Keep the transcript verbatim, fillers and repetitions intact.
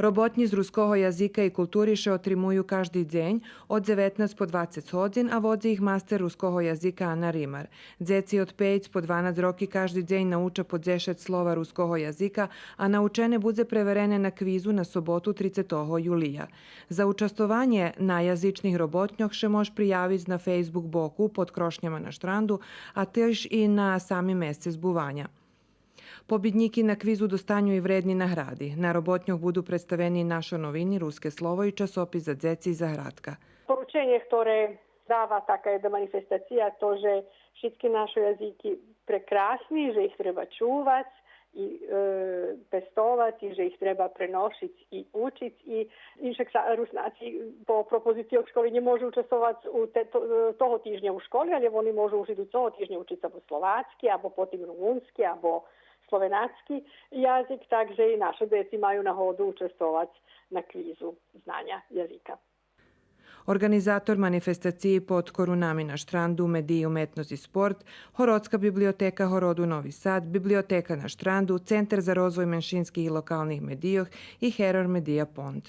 Роботнї з руского язика и култури ше отримую кажди дзень од дзеветнац по двацец годзин, а водзи их мастер руского язика Ана Римар. Дзеци од пейц по дванац роки кажди дзень науча по дзешец слова руского язика, а научене будзе преверене на квизу на соботу трицетого юлия. За участвованє на язичних роботньох ше мож приявиц на Фейсбук боку Под крошняма на штранду, а тиж и на самим месце збуваня. Побиднїки на квизу достаню и вредни награди. На роботньох буду представени Нашо новини, Руске слово и часопис за дзеци и за градка. Порученє хторе дава така єдна манифестация, то же шицки нашо язики прекрасни, же их треба чувац и, е, пестовац, и же их треба преношиц и учиц. И иншак са Руснаци по пропозициї школи нє можу участвовац у те, то, того тижня у школи, але вони можу уж идуцого тижня учиц або словацки, або потим румунски, або словенацки язик, так же и нашо дзеци маю нагоду участвовац на квизу знаня язика. Орґанизатор манифестациї Под корунами на штранду, медиї, уметносц и спорт, Городска библиотека городу Нови Сад, Библиотека на штранду, Центер за розвой меншинских и локалних медийох и Heror Media Pond.